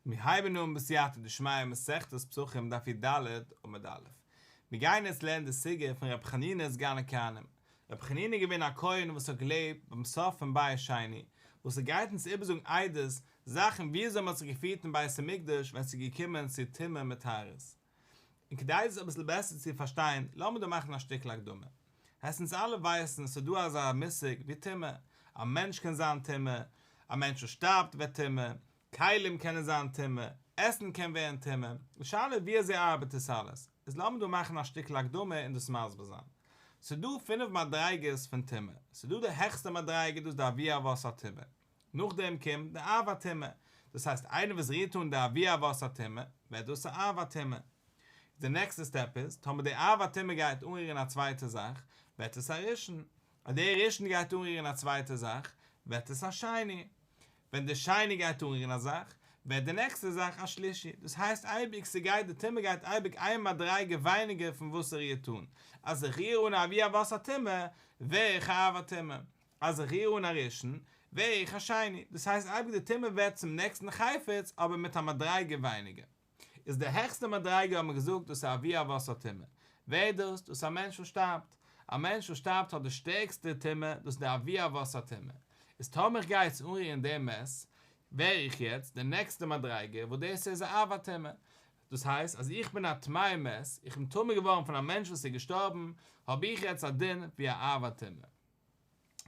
מיר הייבן אן בסייעתא דשמיא מסכת פסחים דף י"ד עמוד א'. מיר גייען יעצט לערנען די סוגיא פון רבי חנינא סגן הכהנים. רבי חנינא איז געווען א כהן וואס האט געלעבט ביים סוף פון בית שני, וואס ער גייט אונז איבערזאגן עדות זאכן וויאזוי מען האט זיך געפירט אין בית המקדש ווען ס'איז געקומען צו טומאה מיט טהרות. און כדי דאס אביסל בעסער צו פארשטיין, לאמיר דא מאכן א שטיקל הקדמה. הייסט אונז אלע ווייסן ס'איז דא אזא מושג ווי טומאה, א מענטש קען זיין טמא, א מענטש וואס שטארבט ווערט טמא, כלים קענען זיין טמא, עסן קען ווערן טמא, די שאלה איז ווי אזוי ארבעט עס אלעס, איז לאמיר דא מאכן א שטיקל הקדמה און דאס מסביר זיין. ס'איז דא פינף מדריגות פון טומאה, ס'איז דא די העכסטע מדריגה דאס איז די אבי אבות הטומאה, נאכדעם קומט די אב הטומאה, דאס הייסט איינער וואס רירט אן די אבי אבות הטומאה, ווערט דאס א אב הטומאה. די נעקסטע step איז, טאמער די אב הטומאה גייט אנרירן א צווייטע זאך, ווערט עס א ראשון. אז די ראשון גייט אנרירן א צווייטע זאך, ווערט עס א שני. ווען די שני גייט אנרירן א זאך, ווערט די נעקסטע זאך א שלישי. דאס הייסט אייביג ס'גייט די טומאה גייט אייביג איין מדריגה ווייניגער פון וואס ס'רירט אן. אז איך ריר אן א אבי אבות הטומאה, ווער איך א אב הטומאה. אז איך ריר אן א ראשון, ווער איך א שני, דאס הייסט אייביג די טומאה ווערט צום נעקסטן חפץ אבער מיט א מדריגה ווייניגער. איז די העכסטע מדריגה האט מען געזאגט דאס איז אבי אבות הטומאה. ווער איז דאס? דאס איז א מענטש וואס שטארבט. א מענטש וואס שטארבט האט די שטערקסטע טומאה, דאס איז די אבי אבות הטומאה. איז טאמער איך גיי יעצט אנרירן דעם מת, ווער איך יעצט די נעקסטע מדריגה וואס דאס איז א אב הטומאה. דאס הייסט אז איך בין א טמא מת, איך בין טמא געווארן פון א מענטש וואס איז געשטארבן, האב איך יעצט א דין ווי א אב הטומאה.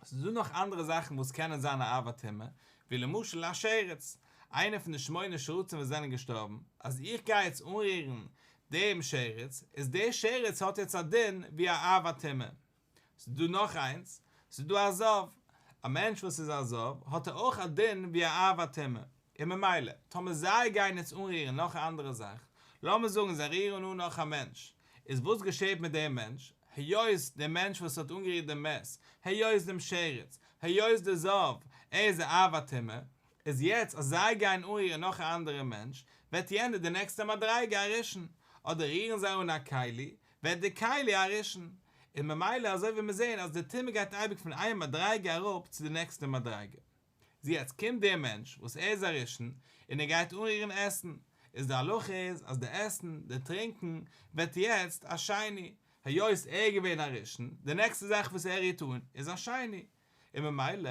ס'איז דא נאך אנדערע זאכן וואס קענען זיין א אב הטומאה, ווי למשל א שרץ, איינער פון די שמונה שרצים וואס זענען געשטארבן, אז איך גיי יעצט אנרירן דעם שרץ, איז דער שרץ האט יעצט א דין ווי א אב הטומאה. ס'איז דא נאך איינס, ס'איז דא א זב, א מענטש וואס איז א זב, האט ער אויך א דין ווי א אב הטומאה, און ממילא, טאמער זיי גייען יעצט אנרירן נאך א אנדערע זאך, לאמיר זאגן זיי רירן אן נאך א מענטש, איז וואס געשעהט מיט דעם מענטש? היות דער מענטש וואס האט אנגערירט דעם מת, היות דעם שרץ, היות דער זב, ער איז א אב הטומאה, איז יעצט אז זיי גייען אנרירן נאך א אנדערע מענטש, ווערט יענער די נעקסטע מדריגה א ראשון, אדער רירן זיי אן א כלי, ווערט די כלי א ראשון, און ממילא אזוי ווי מיר זעהן אז די טומאה גייט אייביג פון איין מדריגה אראפ צו די נעקסטע מדריגה. איז יעצט קומט דער מענטש וואס ער איז א ראשון און ער גייט אנרירן עסן, איז די הלכה איז אז די עסן, די טרינקן, ווערט יעצט א שני, היות ער איז געווען א ראשון, די נעקסטע זאך וואס ער רירט אן איז א שני, און ממילא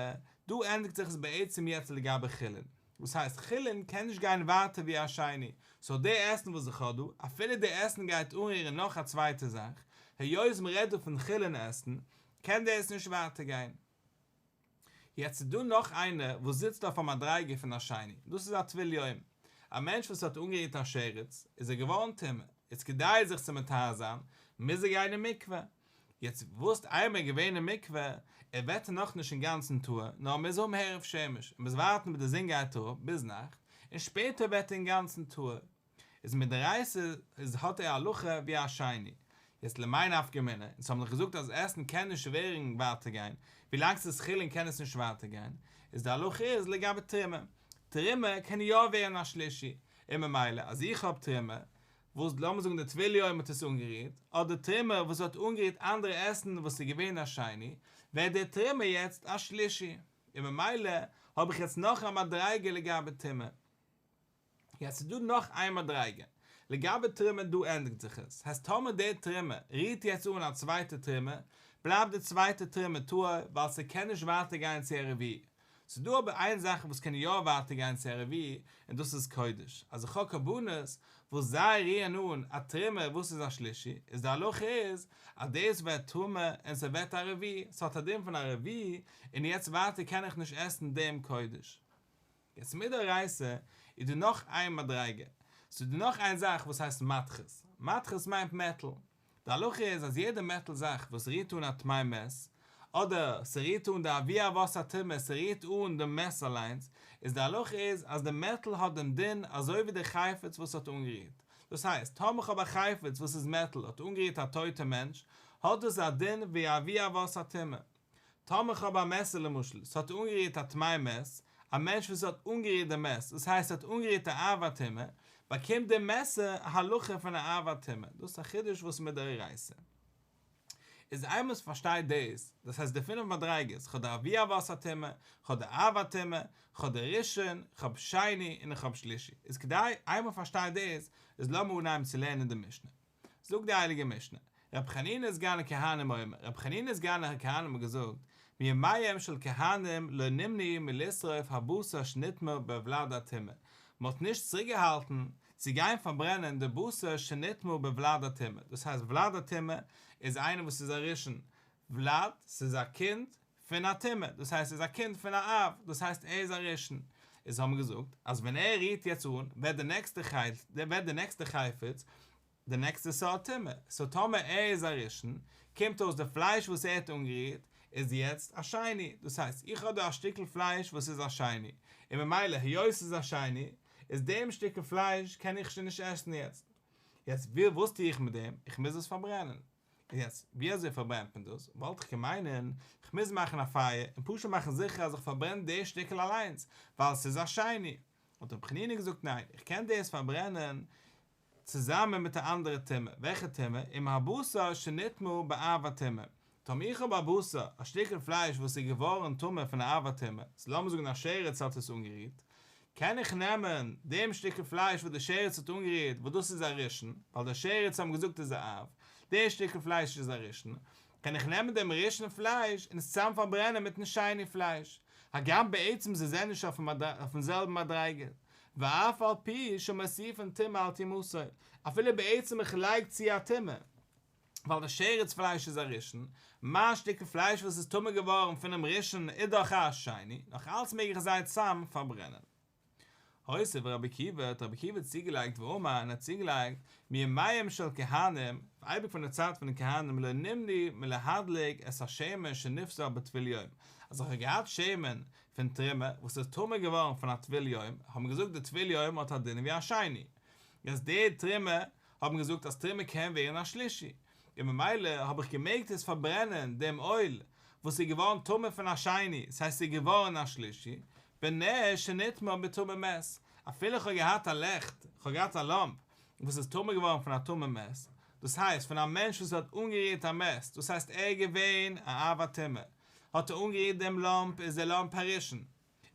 דא ענדיגט זיך עס בעצם יעצט לגבי חולין, דאס הייסט חולין קען נישט גיין ווייטער ווי א שני, so די עסן וואס איך האב דא, אפילו די עסן גייט אנרירן נאך א צווייטע זאך, היות מ'רעדט דא פון חולין עסן, קען דאס נישט ווייטער גיין. יעצט איז דא נאך איינער וואס זיצט אויף א מדריגה פון א שני, דאס איז א טבול יום, א מענטש וואס האט אנגערירט א שרץ איז ער געווארן טמא, איז כדי זיך צו מטהר זיין מוז ער גיין אין מקווה, יעצט וואס איינמאל געווען אין מקווה, ער ווערט נאכנישט אינגאנצן טהור, נאר ער מוז האבן הערב שמש, ער מוז ווארטן ביז די זון גייט אראפ ביז נאכט, און שפעטער ווערט ער אינגאנצן טהור. איז מדאורייתא איז האט ער הלכה ווי א שני. יעצט למאי נפקא מינה, אונז האבן דאך געזאגט אז עסן קען נישט ווערן ווייטער גיין, ווילאנג ס'איז חולין קען עס נישט ווייטער גיין, איז די הלכה איז לגבי תרומה, תרומה קען יא ווערן א שלישי, און ממילא אז איך האב תרומה, וואס לאמיר זאגן די טבול יום האט עס אנגערירט, אדער תרומה וואס האט אנגערירט אנדערע עסן וואס איז געווען א שני, ווערט די תרומה יעצט א שלישי, און ממילא האב איך יעצט נאך א מדריגה לגבי טומאה. יעצט איז דא נאך איין מדריגה, לגבי תרומה דא ענדיגט זיך עס, הייסט טאמער די תרומה רירט יעצט אן א צווייטע תרומה, בלייבט די צווייטע תרומה טהור ווייל ס'קען נישט ווייטער גיין צו א רביעי, ס'איז דא אבער איין זאך וואס קען יא ווייטער גיין צו א רביעי און דאס איז קודש, אז איך האב קרבנות וואס זיי רירן אן א תרומה וואס איז א שלישי, איז די הלכה איז אז דאס ווערט טמא און ס'ווערט א רביעי, ס'האט א דין פון א רביעי און יעצט ווייטער קען איך נישט עסן דעם קודש. יעצט מדאורייתא איז דא נאך איין מדריגה, ס'איז דא נאך איין זאך וואס הייסט מתכות, מתכות מיינט מעטאל, די הלכה איז אז יעדע מעטאל זאך וואס רירט אן א טמא מת, אדער ס'רירט אן די אבי אבות הטומאה ס'רירט אן דעם מת אליינס, איז די הלכה איז אז די מעטאל האט דעם דין אזוי ווי די חפץ וואס האט אנגערירט, דאס הייסט טאמער כ'האב א חפץ וואס איז מעטאל האט אנגערירט א טויטע מענטש, האט דאס א דין ווי אבי אבות הטומאה. טאמער כ'האב א מעסער למשל, ס'האט אנגערירט א טמא מת, א מענטש וואס האט אנגערירט די מת, דאס הייסט ס'האט אנגערירט א אב הטומאה, באקומט די מעסער א הלכה פון א אב הטומאה, דאס איז א חידוש וואס איז מדאורייתא. איז איינמאל מ'פארשטייט דאס, דאס הייסט די פינף מדריגות, כ'האב די אבי אבות הטומאה, כ'האב די אב הטומאה, כ'האב די ראשון, כ'האב שני, און איך האב שלישי. איז כדי איינמאל מ'פארשטייט דאס, איז לאמיר אנהייבן צו לערנען די משנה. זאגט די הייליגע משנה, רבי חנינא סגן הכהנים אומר, רבי חנינא סגן הכהנים האט געזאגט, מימיהם של כהנים לא נמנעו מלשרוף הבשר שנטמא בוולד הטומאה, מען האט נישט צוריקגעהאלטן צו גיין פארברענען די בשר שנטמא בוולד הטומאה, דאס הייסט וולד הטומאה איז איינער וואס איז א ראשון, וולד, ס'איז א קינד פון א טומאה, דאס הייסט ער איז א קינד פון א אב, דאס הייסט ער איז א ראשון, איז האבן געזאגט אז ווען ער רירט יעצט אן ווערט די נעקסטע ווערט די נעקסטע חפץ די נעקסטע סארט טומאה, סאו טאמער ער איז א ראשון, קומט אויס די פלייש וואס ער האט אנגערירט איז יעצט א שני, דאס הייסט איך האב דא א שטיקל פלייש וואס איז א שני, און ממילא היות ס'איז א שני, איז דעם שטיקל פלייש קען איך שוין נישט עסן יעצט. יעצט וואס טו איך מיט דעם? איך מוז עס פארברענען. יעצט ווי אזוי פארברענט מען דאס? וואלט איך געמיינט, איך מוז מאכן א פייער און פשוט מאכן זיכער אז איך פארברען די שטיקל אליינס, ווייל ס'איז א שני. האט רבי חנינא געזאגט ניין, איך קען דאס פארברענען צוזאמען מיט א אנדערע טומאה, וועלכע טומאה? עם הבשר שנטמא באב הטומאה, טאמער איך האב א בשר, א שטיקל פלייש וואס איז געווארן טמא פון א אב הטומאה, סאו לאמיר זאגן א שרץ האט עס אנגערירט, קען איך נעמען דעם שטיקל פלייש וואס די שרץ האט אנגערירט וואס דאס איז א ראשון, ווייל די שרץ האבן געזאגט איז א אב, די שטיקל פלייש איז א ראשון, קען איך נעמען דעם ראשון פלייש און עס צוזאם פארברענען מיטן שני פלייש, הגם בעצם זיי זענען נישט אויפן זעלבן מדריגה, ואף על פי שמוסיפין טומאה על טומאתו, אפילו בעצם איך לייג צו א טומאה, ווייל די שרץ פלייש איז א ראשון, מיין שטיקל פלייש וואס איז טמא געווארן פונעם ראשון איז דאך א שני, נאך אלץ מעג איך זיי צאם פארברענען. הוסיף רבי עקיבא, האט רבי עקיבא צוגעלייגט ואמר און האט צוגעלייגט, מימיהם של כהנים, אייביג פון די צייט פון די כהנים לא נמנעו מלהדליק את השמן שנפסל בטבול יום, אז איך האב געהאט שמן פון תרומה וואס איז טמא געווארן פון א טבול יום, האט מען געזאגט די טבול יום האט א דין ווי א שני, יעצט די תרומה האט מען געזאגט אז תרומה קען ווערן א שלישי, און ממילא האב איך געמעגט עס פארברענען דעם אויל וואס איז געווארן טמא פון א שני, ס'הייסט ס'איז געווארן א שלישי, בנר שנטמא בטמא מת, אפילו איך האב געהאט א לעכט, איך האב געהאט א לאמפ, וואס איז טמא געווארן פון א טמא מת, דאס הייסט פון א מענטש וואס האט אנגערירט א מת, דאס הייסט ער איז געווען א אב הטומאה, האט ער אנגערירט דעם לאמפ איז דער לאמפ א ראשון,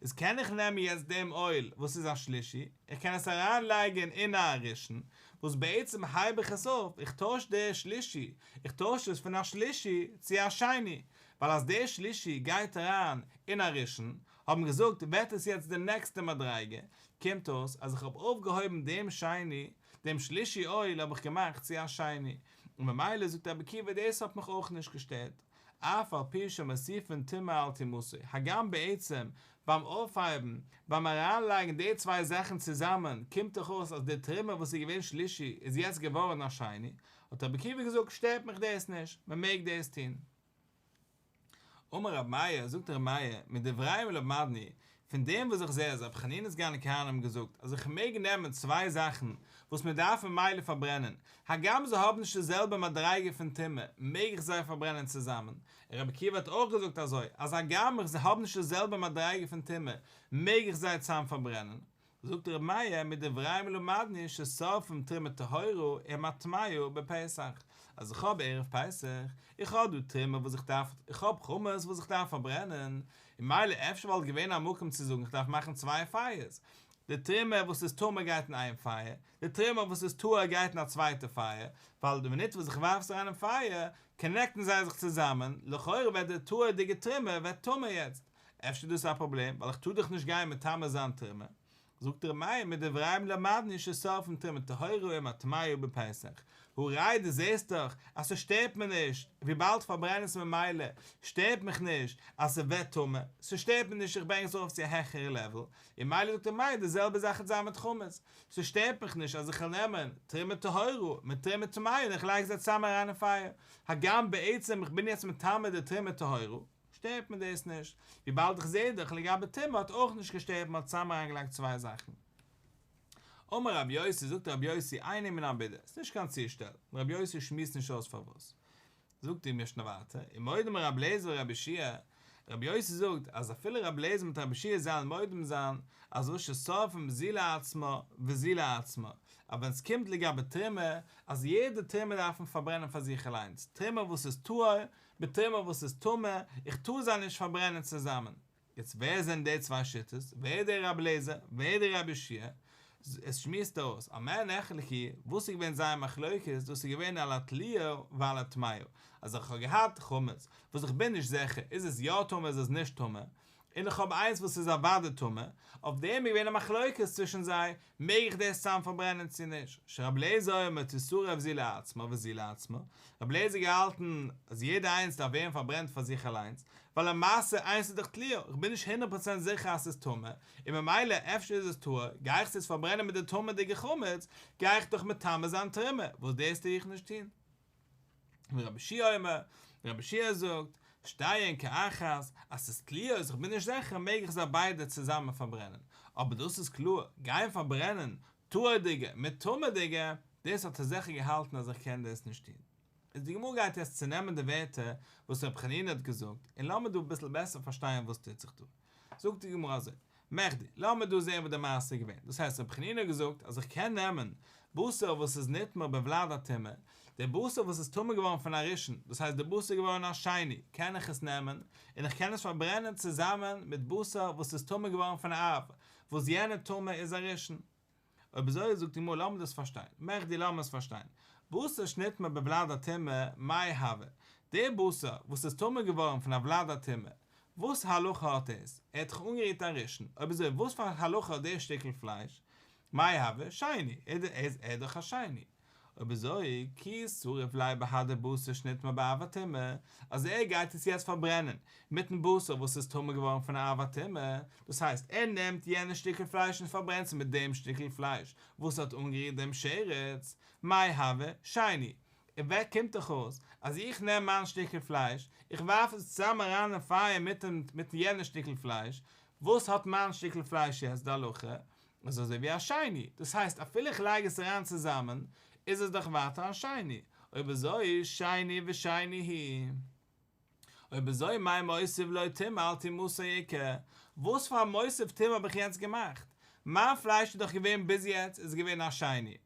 איז קען איך נעמען יעצט דעם אויל וואס איז א שלישי, איך קען עס אריין לייגען אין א ראשון, וואס בעצם הייב איך עס אויף, איך טויש די שלישי, איך טויש עס פון א שלישי צו א שני, ווייל אז די שלישי גייט אריין אין א ראשון, האט מען געזאגט ווערט עס יעצט די נעקסטע מדריגה, קומט אויס אז איך האב אויפגעהויבן דעם שני, דעם שלישי אויל האב איך געמאכט צו א שני, און ממילא זאגט רבי עקיבא דאס האט מיך אויך נישט געשטערט. אף על פי שמוסיפין טומאה על טומאתו, הגם בעצם ביים אויפהייבן, ביים אריינלייגן די צוויי זאכן צוזאמען, קומט דאך אויס אז די תרומה וואס איז געווען שלישי איז יעצט געווארן א שני, האט רבי עקיבא געזאגט שטערט מיך דאס נישט, מען מעג דאס טון. אמר רבי מאיר, זאגט רבי מאיר, מדבריהם למדנו, פון דעם וואס איך זע אז רבי חנינא סגן הכהנים האט געזאגט אז איך מעג נעמען צוויי זאכן וואס מען דארף ממילא פארברענען, הגם זיי האבן נישט די זעלבע מדריגה פון טומאה, מעג איך זיי פארברענען צוזאמען, און רבי עקיבא האט אויך געזאגט אזוי, אז הגם איך זיי האבן נישט די זעלבע מדריגה פון טומאה, מעג איך זיי צוזאם פארברענען. זאגט רבי מאיר, מדבריהם למדנו ששורפים תרומה טהורה עם הטמאה בפסח, אז איך האב ערב פסח, איך האב דא תרומה וואס איך דארף, איך האב חמץ וואס איך דארף פארברענען, און מילא אפשר וואלט געווען א מקום צו זאגן איך דארף מאכן צוויי פייערס, די תרומה וואס איז טמא גייט אין איין פייער, די תרומה וואס איז טהור גייט אין א צווייטע פייער, ווייל די מינוט וואס איך ווארף עס אריין אין פייער, קאנעקטן זיי זיך צוזאמען, לכאורה ווערט די טהור'דיגע תרומה ווערט טמא יעצט, אפשר דאס איז א פראבלעם, ווייל איך טאר דאך נישט גיין מטמא זיין תרומה. זאגט ר' מאיר מדבריהם למדנו ששורפין תרומה טהורה עם הטמאה בפסח, הא ראי' דו זעסט דאך אז ס'שטערט מיר נישט, וויבאלד פארברען עס ממילא שטערט מיך נישט אז ס'ווערט טמא, ס'שטערט מיר נישט איך ברענג עס ארויף צו א העכערע לעוועל, און מילא זאגט ר' מאיר די זעלבע זאך וועט זיין מיט חמץ, ס'שטערט מיך נישט אז איך וועל נעמען תרומה טהורה מיט תרומה טמאה און איך לייג זיי צוזאם אריין אין פייער, הגם בעצם איך בין יעצט מטמא די תרומה טהורה. שטערט מיר דאס נישט, וויבאלד איך זעה דאך לגבי טומאה האט אויך נישט געשטערט מען האט צוזאם אריינגעלייגט צוויי זאכן. אמר רבי יוסי, זאגט רבי יוסי, אינו מן המידה, ס'איז נישט קיין צושטעל, און רבי יוסי שמועסט נישט אויס פארוואס. זאגט די משנה ווייטער, ומודים רבי אליעזר ורבי יהושע. רבי יוסי זאגט אז אפילו רבי אליעזר מיט רבי יהושע זאלן מודים זיין אז וואס ששורפין זו לעצמה וזו לעצמה, אז ווען ס'קומט לגבי תרומה, אז יעדע תרומה דארף מען פארברענען פאר זיך אליינס, תרומה וואס איז טהור מיט תרומה וואס איז טמא, איך טאר זיי נישט פארברענען צוזאמען. יעצט ווער זענען די צוויי שיטות? ווער איז דער רבי אליעזר? ווער איז דער רבי יהושע? עס שמועסט אויס, על מה נחלקו, וואס איז געווען זייער מחלוקת, דאס איז געווען על התלויה ועל הטמאה, אז איך האב געהאט חמץ, וואס איך בין נישט זיכער, איז עס יא טמא איז עס נישט טמא, און איך האב איינס וואס איז אוודאי טמא, אויף דעם איז געווען א מחלוקת צווישן זיי, מעג איך דאס צוזאם פארברענען צו נישט? שרבי אליעזר אומר תשרף זו לעצמה וזו לעצמה, רבי אליעזר האט געהאלטן אז יעדע איינס דארף ווערן פארברענט פאר זיך אליינס, ווייל למעשה איינס איז דאך תלויה, איך בין נישט הונדערט פראצענט זיכער אז ס'איז טמא, און ממילא אפשר איז עס טהור, גיי איך עס פארברענען מיט די טמא'דיגע חמץ, גיי איך דאך מטמא זיין תרומה, וואס דאס טאר איך נישט טון. ורבי יהושע אומר, רבי יהושע זאגט, שתיהן כאחת, אז ס'איז תלויות, איך בין נישט זיכער, מעג איך זיי ביידע צוזאמען פארברענען. אבער דאס איז קלאר, גיין פארברענען טהור'דיגע מיט טמא'דיגע, דאס האט ער זיכער געהאלטן אז איך קען דאס נישט טון. איז די גמרא גייט יעצט צונעמען די ווערטער וואס רבי חנינא האט געזאגט, און לאמיר דא אביסל בעסער פארשטיין וואס טוט זיך דא. זאגט די גמרא אזוי, מכדי, לאמיר דא זען וואס די מעשה איז געווען, דאס הייסט רבי חנינא האט געזאגט אז איך קען נעמען בשר וואס איז נטמא בוולד הטומאה, די בשר וואס איז טמא געווארן פון א ראשון, דאס הייסט די בשר איז געווארן א שני, קען איך עס נעמען, און איך קען עס פארברענען צוזאמען מיט בשר וואס איז טמא געווארן פון א אב, וואס יענע טומאה איז א ראשון. אויב אזוי זאגט די גמרא לאמיר דאס פארשטיין, מכדי לאמיר עס פארשטיין, בשר שנטמא בוולד הטומאה מאי הוי, דער בשר וואס איז טמא געווארן פון א ולד הטומאה, וואס הלכה האט עס, ער האט דאך אנגערירט א ראשון, אויב אזוי וואס פאר הלכה האט דער שטיקל פלייש, מאי הוי, שני, ער איז דאך א שני. אויב אזוי, כי שריף ליה בהדי בשר שנטמא באב הטומאה, אז ער גייט עס יעצט פארברענען מיטן בשר וואס איז טמא געווארן פון א אב הטומאה, דאס הייסט ער נעמט יענע שטיקל פלייש און פארברענט עס מיט דעם שטיקל פלייש וואס האט אנגערירט דעם שרץ, מאי הוי, שני. און ווער קומט דאך אויס אז איך נעם מיין שטיקל פלייש, איך ווארף עס צוזאם אריין אין פייער מיט יענע שטיקל פלייש, וואס האט מיין שטיקל פלייש יעצט די הלכה? איז אזוי ווי א שני, דאס הייסט אפילו איך לייג עס אריין צוזאמען איז עס דאך ווייטער א שני, אויב אזוי שני ושני הוא. אויב אזוי מאי מוסיף לו טומאה על טומאתו איכא, וואס פאר א מוסיף טומאה האב איך יעצט געמאכט? מיין פלייש איז דאך געווען ביז יעצט איז געווען א שני,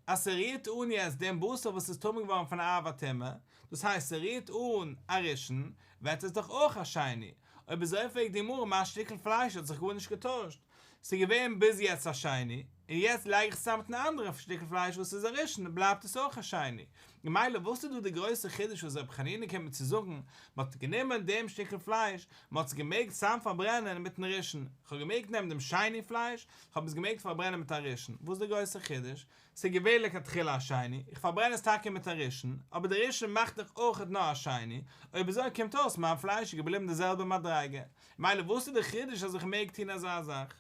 אז ס'רירט אן יעצט דעם בשר וואס איז טמא געווארן פון א אב הטומאה, דאס הייסט ס'רירט אן א ראשון, ווערט עס דאך אויך א שני, אויב אזוי פרעגט די גמרא מיין שטיקל פלייש האט זיך גארנישט געטוישט, ס'איז געווען ביז יעצט א שני, און יעצט לייג איך עס צוזאם מיט אן אנדערע שטיקל פלייש וואס איז א ראשון, בלייבט עס אויך א שני. ממילא וואס איז דא די גרויסע חידוש וואס רבי חנינא קומט מיר צו זאגן, מ'האט גענומען דעם שטיקל פלייש, מ'האט עס געמעגט צוזאם פארברענען מיטן ראשון, כ'האב געמעגט נעמען דעם שני פלייש, כ'האב עס געמעגט פארברענען מיט א ראשון, וואס איז די גרויסע חידוש? ס'איז געווען לכתחילה א שני, איך פארברען עס טאקע מיט א ראשון, אבער די ראשון מאכט דאך אויכעט נאר א שני, אויב אזוי קומט אויס מיין פלייש איז געבליבן די זעלבע מדריגה, מילא וואס איז די חידוש אז איך מעג טון אזא זאך?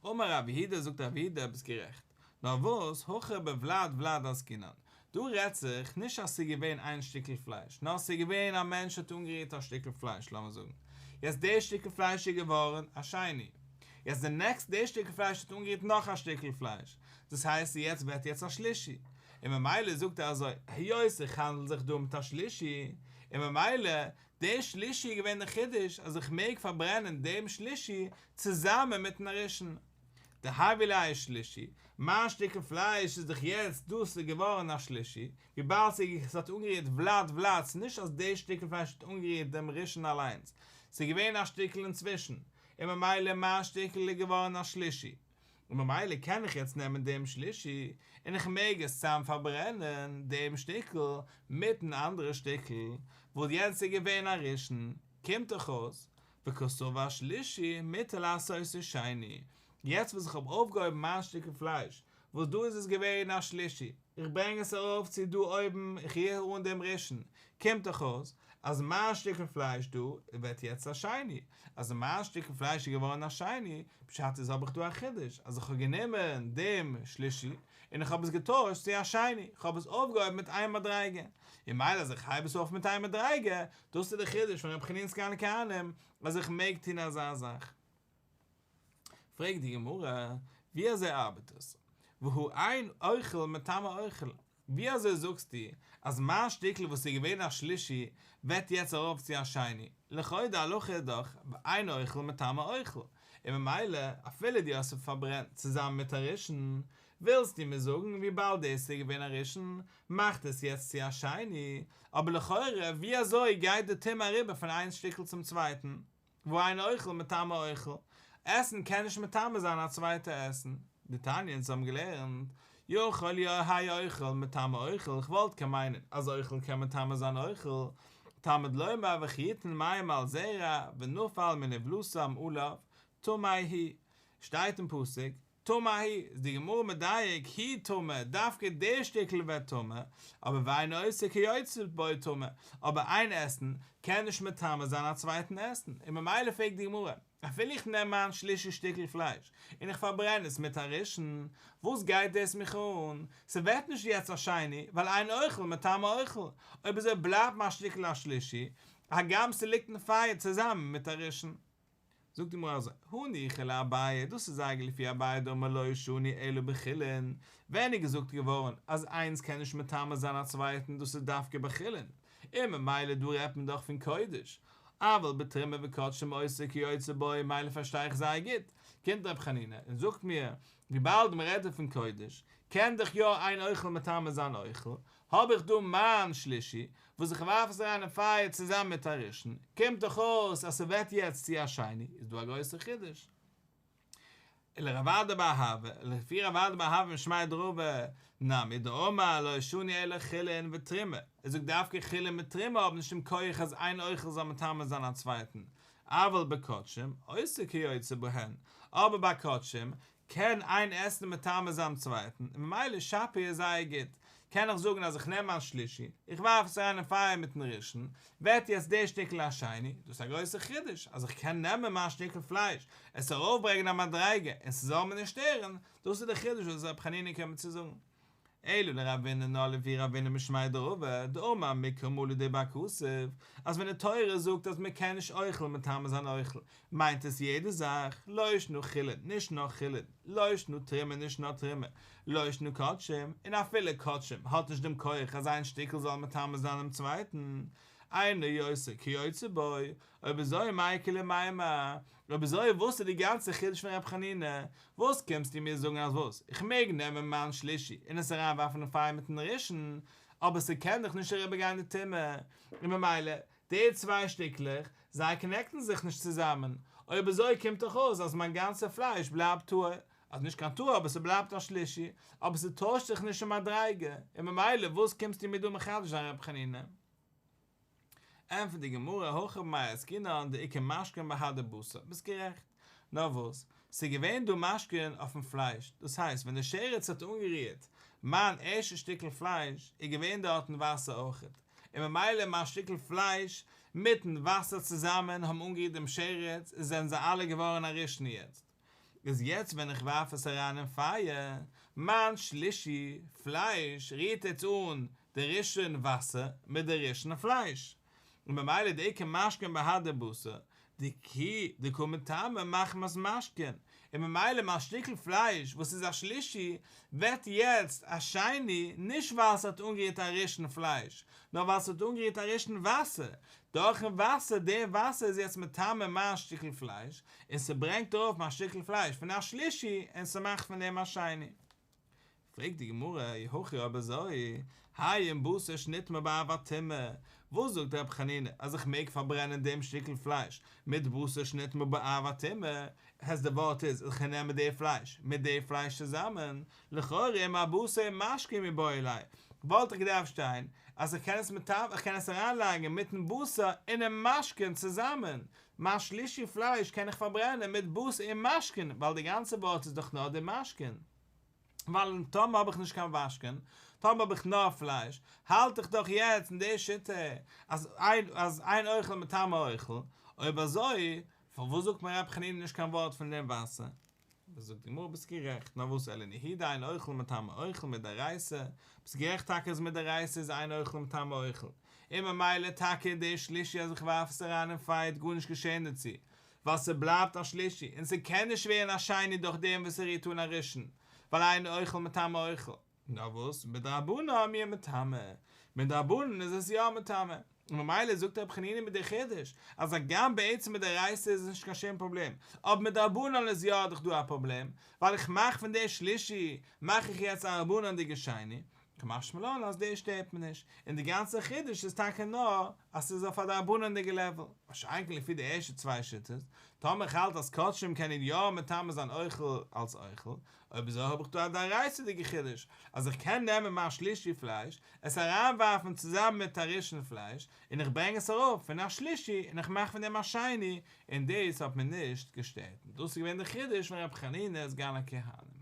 אמר רב יהודה זאגט רב יהודה ביסט גערעכט, נאר וואס הכא בולד ולד עסקינן, דא רעדט זיך נישט אז ס'איז געווען איין שטיקל פלייש, נאר ס'איז געווען א מענטש האט אנגערירט א שטיקל פלייש לאמיר זאגן, יעצט די שטיקל פלייש איז געווארן א שני, יעצט די נעקסט די שטיקל פלייש האט אנגערירט נאך א שטיקל פלייש, דאס הייסט יעצט ווערט יעצט א שלישי, און ממילא זאגט ער אזוי, היות איך האנדל זיך דא מיט א שלישי, און ממילא די שלישי איז געווען די חידוש אז איך מעג פארברענען דעם שלישי צוזאמען מיטן ראשון. דהוה ליה שלישי, מיין שטיקל פלייש איז דאך יעצט דאס איז געווארן א שלישי, וויבאלד ס'האט אנגערירט ולד ולד, ס'איז נישט אז די שטיקל פלייש האט אנגערירט דעם ראשון אליינס, ס'איז געווען א שטיקל אינצווישן, און ממילא מיין שטיקל איז געווארן א שלישי, און ממילא קען איך יעצט נעמען דעם שלישי און איך מעג עס צאם פארברענען דעם שטיקל מיטן אנדערע שטיקל וואס יענץ איז געווען א ראשון, קומט דאך אויס וקסבר שלישי מותר לעשותו שני, יעצט וואס איך האב אויפגעהויבן מיין שטיקל פלייש וואס דא איז עס געווען א שלישי, איך ברענג עס ארויף צו דא אויבן, איך ריר אן דעם ראשון, קומט דאך אויס אז מיין שטיקל פלייש דא ווערט יעצט א שני, אז מיין שטיקל פלייש איז געווארן א שני, פשט איז האב איך דא א חידוש, אז איך האב גענומען דעם שלישי און איך האב עס געטוישט צו א שני, איך האב עס אויפגעהויבן מיט איין מדריגה, און מילא אז איך הייב עס אויף מיט איין מדריגה, דאס איז דער חידוש פון רבי חנינא סגן הכהנים, אז איך מעג טון אזא זאך. פרעגט די גמרא, ווי אזוי ארבעט דאס? והא אין אוכל מטמא אוכל. ווי אזוי זאגסטו אז מיין שטיקל וואס איז געווען א שלישי ווערט יעצט ארויף צו א שני? לכאו' די הלכה איז דאך אין אוכל מטמא אוכל, און ממילא אפילו דו האסט עס פארברענט צוזאמען מיט א ראשון, ווילסטו מיר זאגן וויבאלד דאס איז געווען א ראשון מאכט עס יעצט צו א שני, אבער לכאורה ווי אזוי גייט די טומאה אריבער פון איין שטיקל צום צווייטן? והא אין אוכל מטמא אוכל, עסן קען נישט מטמא זיין א צווייטע עסן, דתניא אונז האבן געלערנט, יכול יהא אוכל מטמא אוכל, איך וואלט קען מיינען אז אוכל קען מטמא זיין אוכל, תלמוד לומר וכי יתן מים על זרע ונפל מנבלתם עליו, טמא הוא, שטייט אין פסוק, טמא הוא, איז די גמרא מדייק, הוא טמא, דווקא די שטיקל ווערט טמא, אבער ואין עושה כיוצא בו טמא, אבער איין עסן קען נישט מטמא זיין א צווייטן עסן, און ממילא פרעגט די גמרא, אפילו איך נעם מיין שלישי שטיקל פלייש און איך פארברען עס מיט א ראשון, וואס גייט דאס מיך אן? ס'ווערט נישט יעצט א שני, ווייל אין אוכל מטמא אוכל, אויב אזוי בלייבט מיין שטיקל א שלישי, הגם ס'ליגט אין פייער צוזאמען מיט א ראשון. זאגט די גמרא אזוי, הניחא לאביי, דאס איז זייער גוט לפי אביי דאמר לא שנו אלא בחולין, ווען איז געזאגט געווארן אז איינס קען נישט מטמא זיין א צווייטן דאס איז דווקא בחולין, און ממילא דא רעדט מען דאך פון קודש, אבל בתרומה וקדשים עושה כיוצא בו מילא פארשטיי איך זייער גוט, קומט ר' חנינא און זאגט מיר וויבאלד מען רעדט דא פון קודש, קען דאך יא איין אוכל מטמא זיין אוכל, האב איך דא מיין שלישי, וואס איך ווארף עס אריין אין פייער צוזאמען מיט א ראשון, קומט דאך אויס אז ס'ווערט יעצט צו א שני, איז דא א גרויסע חידוש. ולרב אדא בר אהבה, לפי רב אדא בר אהבה משמיה דרבא, נמי דאמר לא שנו אלא חולין ותרומה, ער זאגט דווקא חולין מיט תרומה האבן נישט דעם כח אז איין אוכל זאל מטמא זיין א צווייטן, אבל בקדשים עושה כיוצא בהן, אבער ביי קדשים קען איין עסן מטמא זיין צווייטן, און ממילא שפיר איז זייער גוט, קען איך זאגן אז איך נעם מיין שלישי, איך ווארף עס אריין אין פייער מיטן ראשון, ווערט יעצט דער שטיקל א שני, דאס איז א גרויסע חידוש, אז איך קען נעמען מיין שטיקל פלייש, עס ארויפברענגען א מדריגה, און ס'זאל מיר נישט שטערן, דאס איז דער חידוש וואס ר' חנינא קומט צו זאגן. אלא לרבינא נאר לפי רבינא משמיה דרבא, דאמר מקרא מלא דיבר הכתוב, אז ווען די תורה זאגט אז מען קען נישט אוכל מטמא זיין אוכל, מיינט עס יעדע זאך, לא שנא חולין, נישט נאר חולין, לא שנא תרומה נישט נאר תרומה, לא שנא קדשים, און אפילו קדשים האט נישט דעם כח אז איין שטיקל זאל מטמא זיין דעם צווייטן, אינו עושה כיוצא בו, אויב אזוי מאי איכא למימר, אויב אזוי וואס איז די גאנצע חידוש פון ר' חנינא? וואס קומסטו מיר זאגן אז וואס? איך מעג נעמען מיין שלישי און עס אריינווארפן אין פייער מיטן ראשון, אבער ס'קען דאך נישט אריבערגיין די טומאה, און ממילא די צוויי שטיקלעך, זיי קאנעקטן זיך נישט צוזאמען, אויב אזוי קומט דאך אויס אז מיין גאנצע פלייש בלייבט טהור, אז נישט קיין טהור אבער ס'בלייבט א שלישי, אבער ס'טוישט זיך נישט אין מדריגה, און ממילא וואס קומסטו מיר דא מחדש זיין ר' חנינא? ענטפערט די גמרא, הכא במאי עסקינן דאיכא משקין בהדי בשר, ביסט גערעכט, נאר וואס, ס'איז געווען דא משקין אויפן פלייש, דאס הייסט ווען די שרץ האט אנגערירט מיין ערשטע שטיקל פלייש, איז געווען דארטן וואסער אויכעט, און ממילא מיין שטיקל פלייש מיטן וואסער צוזאמען האבן אנגערירט דעם שרץ, און זענען זיי אלע געווארן א ראשון יעצט. איז יעצט ווען איך ווארף עס אריין אין פייער, מיין שלישי פלייש רירט יעצט אן די ראשון וואסער מיט די ראשון פלייש, און ממילא דאיכא משקין בהדי בשר, דכי דקא מטמא מחמת משקין, און ממילא מיין שטיקל פלייש וואס איז א שלישי ווערט יעצט א שני נישט ווייל ס'האט אנגערירט א ראשון פלייש, נאר ווייל ס'האט אנגערירט א ראשון וואסער, דורכן וואסער, די וואסער איז יעצט מטמא מיין שטיקל פלייש, און ס'ברענגט ארויף מיין שטיקל פלייש פון א שלישי און ס'מאכט פון דעם א שני. פרעגט די גמרא, אי הכי אויב אזוי, האי עם בשר שנטמא באב הטומאה, וואס זאגט רבי חנינא אז איך מעג פארברענען דעם שטיקל פלייש מיט בשר שנטמא באב הטומאה, הייסט די ווארט איז איך קען נעמען די פלייש מיט די פלייש צוזאמען, לכאורה עם הבשר ומשקין מיבעי ליה, וואלט איך געדארפט שטיין אז איך קען עס מטמא איך קען עס אריינלייגן מיטן בשר אינעם משקין צוזאמען, מיין שלישי פלייש קען איך פארברענען מיט בשר און משקין ווייל די גאנצע ווארט איז דאך נאר די משקין. ווייל טאמער האב איך נישט קיין משקין, טאמער האב איך נאר פלייש, האלט איך דאך יעצט אין די שיטה אז אז אין אוכל מטמא אוכל, אויב אזוי פארוואס זאגט מיר רב חנינא נישט קיין ווארט פון דעם וואסער? זאגט די גמרא ביסט גערעכט, נאר וואס אלא נהי דאין אוכל מטמא אוכל מדאורייתא, ביסט גערעכט טאקע אז מדאורייתא איז אין אוכל מטמא אוכל, און ממילא טאקע די שלישי אז איך ווארף עס אריין אין פייער וועט גארנישט געשען דערצו, ווייל ס'בלייבט א שלישי, און ס'קען נישט ווערן א שני דורך דעם וואס ס'רירט אן א ראשון, ווייל אין אוכל מטמא אוכל. נאר וואס, מדרבנן מיהא מטמא, מדרבנן איז עס יא מטמא, און ממילא זאגט רבי חנינא מיט די חידוש, אז הגם בעצם מדאורייתא איז עס נישט קיין שום פראבלעם, אבער מדרבנן איז יא דאך דא א פראבלעם, ווייל איך מאך פון די שלישי מאך איך יעצט א רבנן'דיגע שני, קא משמע לן אז דאס שטערט מיר נישט, און די גאנצע חידוש איז טאקע נאר אז ס'איז אויף א דרבנן'דיגע לעוועל, מה שאין כן לפי די ערשטע צוויי שיטות, טאמער איך האלט אז קדשים קענען יא מטמא זיין אוכל אלס אוכל, אויב אזוי האב איך דא א דאורייתא'דיגע חידוש, אז איך קען נעמען מיין שלישי פלייש, עס אריינווארפן צוזאמען מיט א ראשון פלייש, און איך ברענג עס אראפ פון א שלישי און איך מאך פון דעם א שני, און דאס האט מיר נישט געשטערט, און דאס איז געווען די חידוש פון ר' חנינא סגן הכהנים.